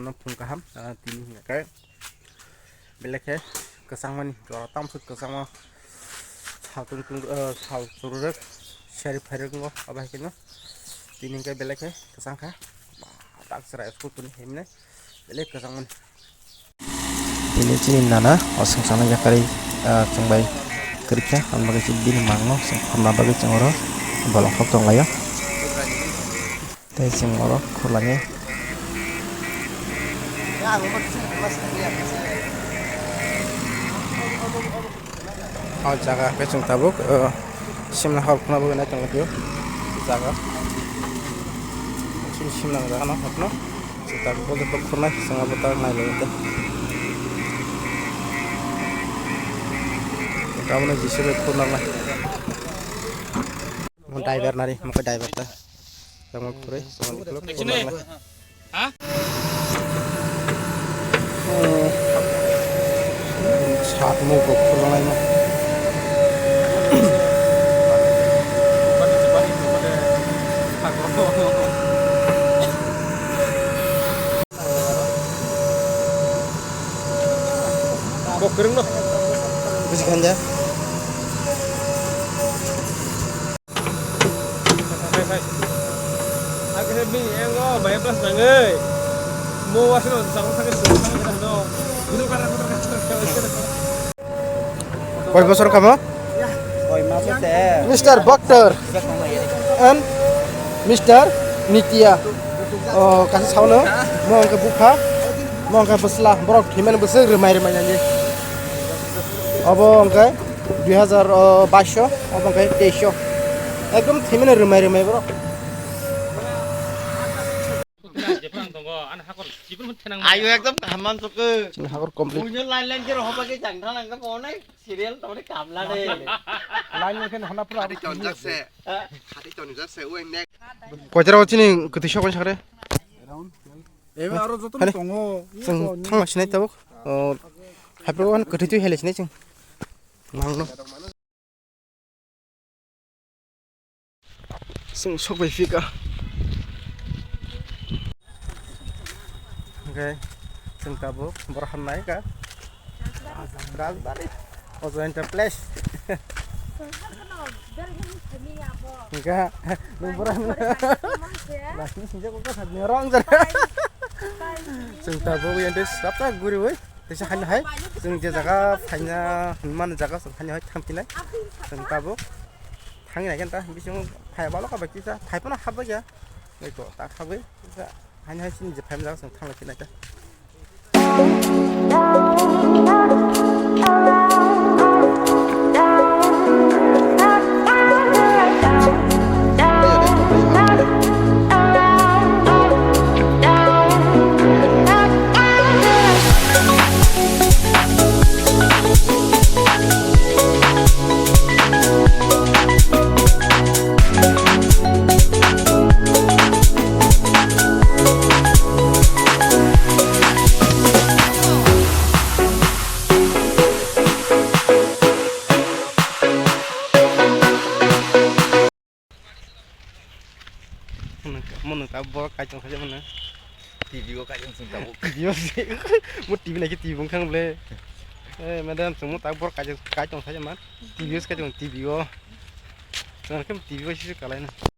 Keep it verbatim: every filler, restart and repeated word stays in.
Phung kaham, ah, tini hingka khe belai khe kwchangmani jora tamsuk kwchangma sal tung tung, ah, sal chururok seri phairok ngo abo hai kheno tini hingke belai khe kwchang kha. Ba, tak chwrai school tuni himne belai kwchangmani. Tini chini nana o swngcharno yakarwi, ah, chwng bai kwrwikha, aboni bagwi chini bini mangno chwng khorna bagwi chwng oro bolong kok tonglaio. Tei chwng oro khurlaiwi. O jaga hwnkhe chwng tabuk, ah, simna hor khorna bagwi nai tonglaio jaga. Chini simna jaga no hapno. Chwng tabuk bo joto khornai, chwng abo ta nai lai tei. Chwng tabuk no Jisu bai khornai. Mo driver nari, mo khe driver ta. Chwng mo khurui, chwng mo khurui, khornai. Ha? Sat mo kok khornai mo. Kok kwrwngno. Buji khan ja. Hai, hai. Agre mi engo, bayar plus nangai. Mo wasno, sango sango, sango sango, no. Koi bosor kamo? Koi maso se. Mister Bhaktar and Mister Nitya. O, kasi sauno, mo hwnkhe bupha, mo hwnkhe bwsla, borok thwimani bwswk rwmai rwmai nani. Obo hwnkhe dui hazar baish o, obo hwnkhe teish o. Ekdom thwimani rwmai rwmai borok. Ayo ekdom kaham mansukhe. Chini hakor complete. Buino line line khe rohobagwi jang thang langkha bonai serial tongni kamla de. Line line khe hona pura. Khati tonjak se. Khati tonjak se, weng nek. Koitara o chini kwtwi sok sakre. Ebe aro joto Hale. Tongo. Chwng thangma sinai tabuk. O, haipro wan kwtwi twi hele sinai chwng. Nangno. Chwng sok bai phika. Hwnkhe chwng tabuk borok hamnai kha. Rajbari. Ojo enterprise. Hwnkhe nwng borok hamnai. Last ni sinjak kok sakni rong jar. Chwng tabuk yende sapta guriwi. Teisa haino hai, chwng je jaga phaina hwnmani jaga chwng haino hai thangphinai. Chwng tabuk thangwi naikhe ta, bisingo phai balo ka bai kisa, phai phano hapjak ya. Eko, ta habwi, kisa haino hai chini je phaima jaga chwng thanglai phinai ta. Mo nwng ta borok kaichang khaijak mano. T V o kaichang chwng tabuk. T V o se. Mo T V naikhe T V wngkha ble. Eh, madam, chwng mo ta borok kaichang, kaichang khaijak man. T V o se kaichang T V o. Chwng khe T V o se kalai na.